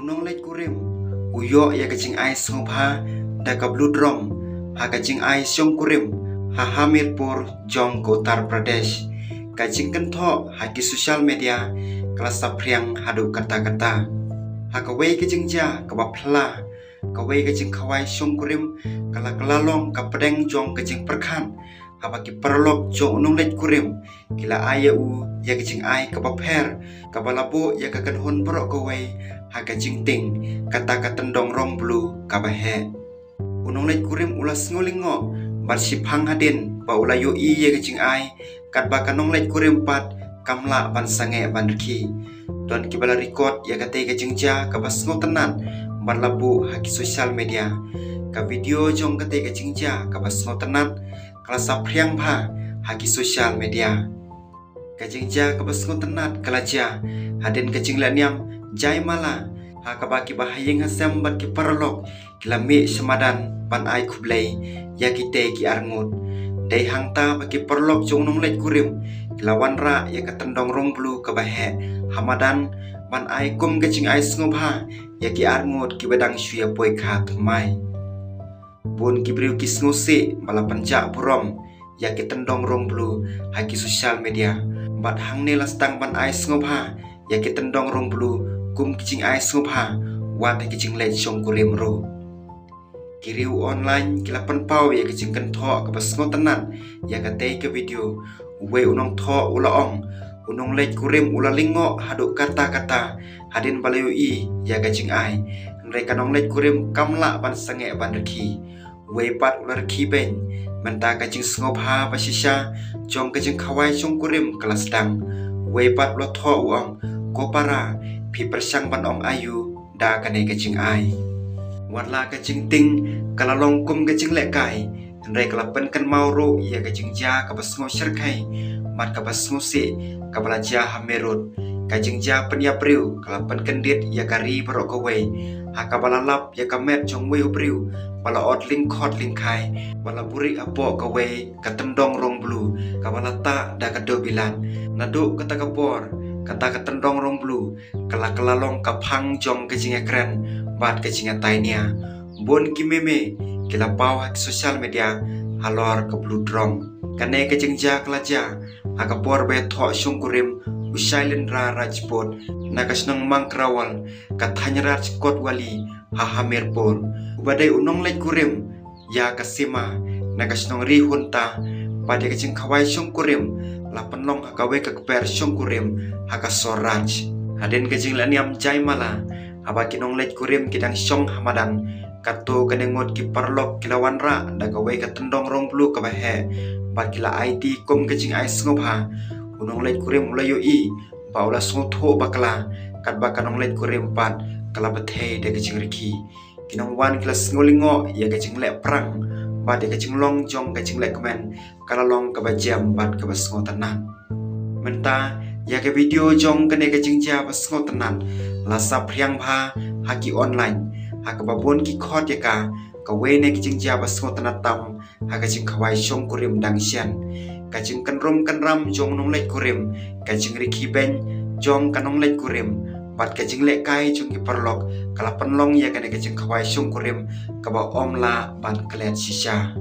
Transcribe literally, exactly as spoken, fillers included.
Nongleit kurim u ïoh ïa ka jingai sngewbha da ka blue drone ha ka jingai shongkurim ha Hamirpur jong ka Uttar Pradesh. Ka jingkynthoh ha ki social media ka la saphriang haduh katta katta. Ha kawei ka jingjia kaba phylla, kawei ka jingkhawai shongkurim ka la kylla long ka pdeng jong ka jingpyrkhat haba ki paralok jong u nongleit kurim ki la ai ïa u ïa ka jingai kaba pher, kaba la buh ïa ka kynhun baroh kawei ha ka jingtieng kata ka tyndong rong blue kaba heh. U nongleit kurim u la sngew lyngngoh bad shiphang hadien ba u la ïohi ïa ka jingai, katba ka nongleit kurim pat kam lah ban sangeh ban rkhie. Don kiba la record ïa katei ka jingjia kaba sngewtynnat bad la buh ha ki social media. Ka video jong katei ka jingjia kaba sngewtynnat ka la saphriang bha ha ki social media. Ka jingjia kaba sngewtynnat ka la jia hadien ka jinglehniam Jaimala, ha kaba kiba ha ïing ha sem bad ki paralok ki la mih sha madan ban ai khublei ïa kitei ki arngut. Dei hangta ba ki paralok jong u nongleit kurim ki la wanrah ïa ka tyndong rong blue kaba heh ha madan ban ai kum ka jingai sngewbha ïa ki arngut kiba dang shu ïa poi kha thymmai. Bun ki briew ki sngewsih ba la pynjah burom ïa ki tyndong rong blue ha ki social media. Bad hangne la sdang ban ai sngewbha ïa ki tyndong rong blue kum ki jingai sngewbha wat ha ki jingleit shongkurim ruh. Ki riew online ki la pynpaw ïa ka jingkynthoh kaba sngewtynnat ïa katei ka video. Uwei u nongthoh u la ong, u nongleit kurim u la lyngngoh haduh katta katta hadien ba la ïohi ïa ka jingai. Hynrei ka nongleit kurim kam lah ban sangeh ban rkhie. Uwei pat u la rkhie beiñ. Mynta ka jingsngewbha ba shisha jong ka jingkhawai shongkurim ka la sdang. Uwei pat u la thoh u ong, ko para, phi pyrshang ban ong aïu da kane ka jingai? Wat la ka jingtieng ka la long kum ka jinglehkai, hynrei ka la pynkynmaw ruh ïa ka jingjia kaba sngewshyrkhei bad kaba sngewsih kaba la jia ha Meerut. Ka jingjia pynïap briew ka la pynkyndit ïa ka ri baroh kawei, ha kaba la lap ïa ka met jong uwei u briew ba la ot lyngkhot lyngkhai, ba la buhrieh hapoh kawei ka tyndong rong blue kaba la tah da ka dewbilat. Naduh kata ka por kata ka tyndong rong blue ka la kylla long ka phang jong ka jingïakren bad ka jingïatai nia. Bun ki meme ki la paw ha ki social media halor ka blue drone. Kane ka jingjia ka la jia ha ka por ba ïathoh shongkurim u Shailendra Rajput na ka shnong Mankrawal, ka thaiñ Raj Kotwali ha Hamirpur, uba dei u nongleit kurim ïa ka Sima na ka shnong Rihunta, bad ïa ka jingkhawai shongkurim la pynlong ha kawei ka kper shongkurim ha ka sor Raj. Hadien ka jinglehniam Jaimala, haba ki nongleit kurim ki dang shong ha madan, katto katne ngut ki paralok ki la wanrah da kawei ka tyndong rong blue kaba heh bad ki la aiti kum ka jingai sngewbha. U nongleit kurim u la ïohi ba u la sngewthuh bakla, katba ka nongleit kurim pat ka la bthei da ka jingrkhie. Ki nongwan ki la sngew lyngngoh ïa ka jingleh pyrang bad ïa ka jinglong jong ka jingleh kmen ka la long kaba jem bad kaba sngewtynnat. Mynta ïa ka video jong kane ka jingjia ba sngewtynnat la saphriang bha ha ki online, ha kaba bun ki khot ïa ka kawei na ki jingjia ba sngewtynnat tam ha ka jingkhawai shongkurim dang shen. Ka jingkynrum kynram jong u nongleit kurim, ka jingrkhie beiñ jong ka nongleit kurim bad ka jinglehkai jong ki paralok ka la pynlong ïa kane ka jingkhawai shongkurim kaba ym lah ban klet shisha.